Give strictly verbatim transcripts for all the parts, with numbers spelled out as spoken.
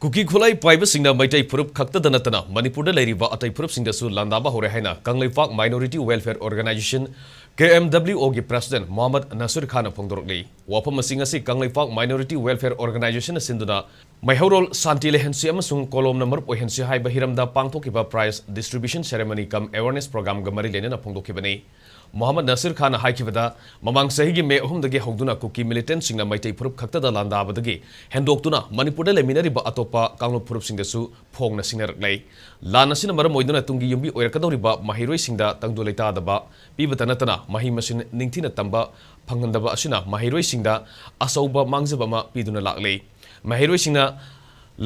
ꯀꯨꯀꯤ ꯈꯨꯠꯂꯥꯏ ꯄꯥꯏꯕꯁꯤꯡꯅ ꯃꯩꯇꯩ ꯐꯨꯔꯨꯞ ꯈꯛꯇꯗ ꯅꯠꯇꯅ ꯃꯅꯤꯄꯨꯔꯗ ꯂꯩꯔꯤꯕ ꯑꯇꯩ ꯐꯨꯔꯨꯞꯁꯤꯡꯗꯁꯨ ꯂꯥꯟꯗꯥꯕ ꯍꯧꯔꯦ ꯍꯥꯏꯅ Kangleipak Minority Welfare Organization, K M W O, ꯒꯤ president ꯃꯣꯍꯝꯃꯗ ꯅꯁꯤꯔ ꯈꯥꯟꯅ ꯐꯣꯡꯗꯣꯔꯛꯂꯤ꯫ ꯋꯥꯐꯝ ꯑꯁꯤ ꯉꯁꯤ ꯀꯪꯂꯩꯄꯥꯛ Minority Welfare Organization ꯅ ꯁꯤꯟꯗꯨꯅ ꯃꯩꯍꯧꯔꯣꯜ ꯁꯥꯟꯇꯤ ꯂꯩꯍꯟꯁꯤ ꯑꯃꯁꯨꯡ ꯀꯣꯂꯣꯝꯅ ꯃꯔꯨꯞ ꯑꯣꯏꯍꯟꯁꯤ ꯍꯥꯏꯕ ꯍꯤꯔꯝꯗ ꯄꯥꯡꯊꯣꯛꯈꯤꯕ prize distribution ceremony cum awareness program ꯒ ꯃꯔꯤ ꯂꯩꯅꯅ ꯐꯣꯡꯗꯣꯛꯈꯤꯕꯅꯤ꯫ ꯃꯣꯍꯝꯃꯗ ꯅꯁꯤꯔ ꯈꯥꯟꯅ ꯍꯥꯏꯈꯤꯕꯗ, ꯃꯃꯥꯡ ꯆꯍꯤꯒꯤ ꯃꯦ ꯑꯍꯨꯝꯗꯒꯤ ꯍꯧꯗꯨꯅ ꯀꯨꯀꯤ militant ꯁꯤꯡꯅ ꯃꯩꯇꯩ ꯐꯨꯔꯨꯞ ꯈꯛꯇꯗ ꯂꯥꯟꯗꯥꯕꯗꯒꯤ ꯍꯦꯟꯗꯣꯛꯇꯨꯅ ꯃꯅꯤꯄꯨꯔꯗ ꯂꯩꯃꯤꯟꯅꯔꯤꯕ ꯑꯇꯣꯞꯄ ꯀꯥꯡꯂꯨꯞ ꯐꯨꯔꯨꯞꯁꯤꯡꯗꯁꯨ ꯐꯣꯡꯅ ꯁꯤꯡꯅꯔꯛꯂꯦ꯫ ꯂꯥꯟ ꯑꯁꯤꯅ ꯃꯔꯝ ꯑꯣꯏꯗꯨꯅ ꯇꯨꯡꯒꯤ ꯌꯨꯝꯕꯤ ꯑꯣꯏꯔꯛꯀꯗꯧꯔꯤꯕ ꯃꯍꯩꯔꯣꯏꯁꯤꯡꯗ ꯇꯪꯗꯨ ꯂꯩꯇꯥꯗꯕ ꯄꯤꯕꯇ ꯅꯠꯇꯅ ꯃꯍꯩ ꯃꯁꯤꯡ ꯅꯤꯡꯊꯤꯅ ꯇꯝꯕ ꯐꯪꯍꯟꯗꯕ ꯑꯁꯤꯅ ꯃꯍꯩꯔꯣꯏꯁꯤꯡꯗ ꯑꯆꯧꯕ ꯃꯥꯡꯖꯕ ꯑꯃ ꯄꯤꯗꯨꯅ ꯂꯥꯛꯂꯤ꯫ ꯃꯍꯩꯔꯣꯏꯁꯤꯡꯅ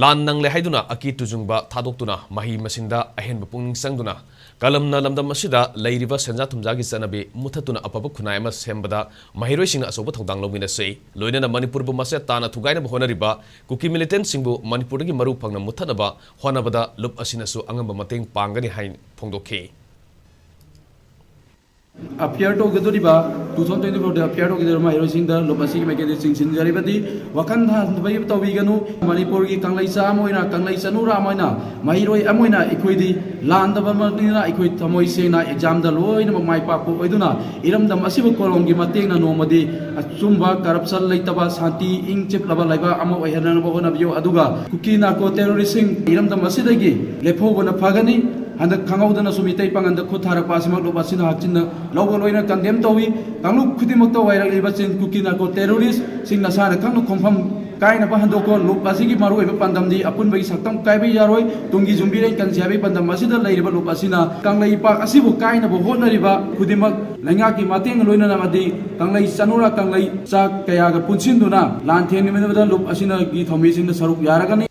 ꯂꯥꯟ ꯅꯪꯂꯦ ꯍꯥꯏꯗꯨꯅ ꯑꯀꯤ ꯇꯨꯖꯨꯡꯕ ꯊꯥꯗꯣꯛꯇꯨꯅ ꯃꯍꯩ ꯃꯁꯤꯡꯗ ꯑꯍꯦꯟꯕ ꯄꯨꯛꯅꯤꯡ ꯆꯪꯗꯨꯅ ꯀꯂꯝꯅ ꯂꯝꯗꯝ ꯑꯁꯤꯗ ꯂꯩꯔꯤꯕ ꯁꯦꯟꯖꯥ ꯊꯨꯝꯖꯥꯒꯤ ꯆꯠꯅꯕꯤ ꯃꯨꯊꯠꯇꯨꯅ ꯑꯐꯕ ꯈꯨꯟꯅꯥꯏ ꯑꯃ ꯁꯦꯝꯕꯗ ꯃꯍꯩꯔꯣꯏꯁꯤꯡꯅ ꯑꯆꯧꯕ ꯊꯧꯗꯥꯡ ꯂꯧꯃꯤꯟꯅꯁꯤ꯫ ꯂꯣꯏꯅꯅ ꯃꯅꯤꯄꯨꯔꯕꯨ ꯃꯆꯦꯠ ꯇꯥꯅ ꯊꯨꯒꯥꯏꯅꯕ ꯍꯣꯠꯅꯔꯤꯕ ꯀꯨꯀꯤ militant ꯁꯤꯡꯕꯨ ꯃꯅꯤꯄꯨꯔꯗꯒꯤ ꯃꯔꯨ ꯐꯪꯅ ꯃꯨꯊꯠꯅꯕ ꯍꯣꯠꯅꯕꯗ ꯂꯨꯞ ꯑꯁꯤꯅꯁꯨ ꯑꯉꯝꯕ ꯃꯇꯦꯡ ꯄꯥꯡꯒꯅꯤ ꯍꯥꯏꯅ ꯐꯣꯡꯗꯣꯛꯈꯤ꯫ Appear ꯇꯧꯒꯗꯧꯔꯤꯕ, two thousand twenty four ꯗ ꯑꯦꯄꯤꯌꯔ ꯇꯧꯒꯗꯧꯔꯤꯕ ꯃꯍꯩꯔꯣꯏꯁꯤꯡꯗ ꯂꯨꯞ ꯑꯁꯤꯒꯤ ꯃꯥꯏꯀꯩꯗ ꯆꯤꯡꯁꯤꯟꯖꯔꯤꯕꯗꯤ ꯋꯥꯈꯜ ꯍꯟꯊꯕ ꯇꯧꯕꯤꯒꯅꯨ꯫ ꯃꯅꯤꯄꯨꯔꯒꯤ ꯀꯪꯂꯩꯆꯥ ꯑꯃ ꯑꯣꯏꯅ, ꯀꯪꯂꯩ ꯆꯅꯨꯔꯥ ꯑꯃ ꯑꯣꯏꯅ, ꯃꯍꯩꯔꯣꯏ ꯑꯃ ꯑꯣꯏꯅ ꯑꯩꯈꯣꯏꯗꯤ ꯂꯥꯟꯗꯕ ꯑꯃꯅꯤꯅ ꯑꯩꯈꯣꯏ ꯊꯃꯣꯏ ꯁꯦꯡꯅ exam ꯗ ꯂꯣꯏꯅꯃꯛ ꯃꯥꯏ ꯄꯥꯛꯄ ꯑꯣꯏꯗꯨꯅ ꯏꯔꯝꯗꯝ ꯑꯁꯤꯕꯨ ꯀꯣꯂꯣꯝꯒꯤ ꯃꯇꯦꯡꯅ ꯅꯣꯡꯃꯗꯤ ꯑꯆꯨꯝꯕ, corruption ꯂꯩꯇꯕ, ꯁꯥꯟꯇꯤ, ꯏꯪ ꯆꯤꯞꯂꯕ ꯂꯩꯕꯥꯛ ꯑꯃ ꯑꯣꯏꯍꯟꯅꯕ ꯍꯣꯠꯅꯕꯤꯌꯨ꯫ ꯑꯗꯨꯒ ꯀꯨꯀꯤ narco terrorist ꯁꯤꯡ ꯏꯔꯝꯗꯝ ꯑꯁꯤꯗꯒꯤ ꯂꯦꯞꯍꯧꯕꯅ ꯐꯒꯅꯤ꯫ ꯍꯟꯗꯛ ꯈꯪꯍꯧꯗꯅꯁꯨ ꯃꯤꯇꯩ ꯄꯥꯉꯟꯗ ꯈꯨꯠ ꯊꯥꯔꯛꯄ ꯑꯁꯤꯃꯛ ꯂꯨꯞ ꯑꯁꯤꯅ ꯍꯛꯆꯤꯟꯅ ꯂꯧꯕ ꯂꯣꯏꯅ condemn ꯇꯧꯏ꯫ ꯀꯥꯡꯂꯨꯞ ꯈꯨꯗꯤꯡꯃꯛꯇ ꯋꯥꯏꯔꯛꯂꯤꯕ ꯆꯤꯟ ꯀꯨꯀꯤ narco terrorist ꯁꯤꯡ ꯅꯁꯥꯅ ꯈꯪꯅ ꯈꯣꯡꯐꯝ ꯀꯥꯏꯅꯕ ꯍꯟꯗꯣꯛꯈꯣ꯫ ꯂꯨꯞ ꯑꯁꯤꯒꯤ ꯃꯔꯨꯑꯣꯏꯕ ꯄꯥꯟꯗꯝꯗꯤ ꯑꯄꯨꯟꯕꯒꯤ ꯁꯛꯇꯝ ꯀꯥꯏꯕ ꯌꯥꯔꯣꯏ꯫ ꯇꯨꯡꯒꯤ ꯌꯨꯝꯕꯤꯔꯦꯟ ꯀꯟꯁꯤ ꯍꯥꯏꯕꯒꯤ ꯄꯥꯟꯗꯝ ꯑꯁꯤꯗ ꯂꯩꯔꯤꯕ ꯂꯨꯞ ꯑꯁꯤꯅ ꯀꯪꯂꯩꯄꯥꯛ ꯑꯁꯤꯕꯨ ꯀꯥꯏꯅꯕ ꯍꯣꯠꯅꯔꯤꯕ ꯈꯨꯗꯤꯡꯃꯛ ꯂꯩꯉꯥꯛꯀꯤ ꯃꯇꯦꯡ ꯂꯣꯏꯅꯅ ꯑꯃꯗꯤ ꯀꯪꯂꯩ ꯆꯅꯨꯔꯥ ꯀꯪꯂꯩ ꯆꯥ ꯀꯌꯥꯒ ꯄꯨꯟꯁꯤꯟꯗꯨꯅ ꯂꯥꯟ ꯊꯦꯡꯅꯃꯤꯟꯅꯕꯗ ꯂꯨꯞ ꯑꯁꯤꯅꯒꯤ ꯊꯧꯃꯤꯁꯤꯡꯗ ꯁꯔꯨꯛ ꯌꯥꯔꯒꯅꯤ꯫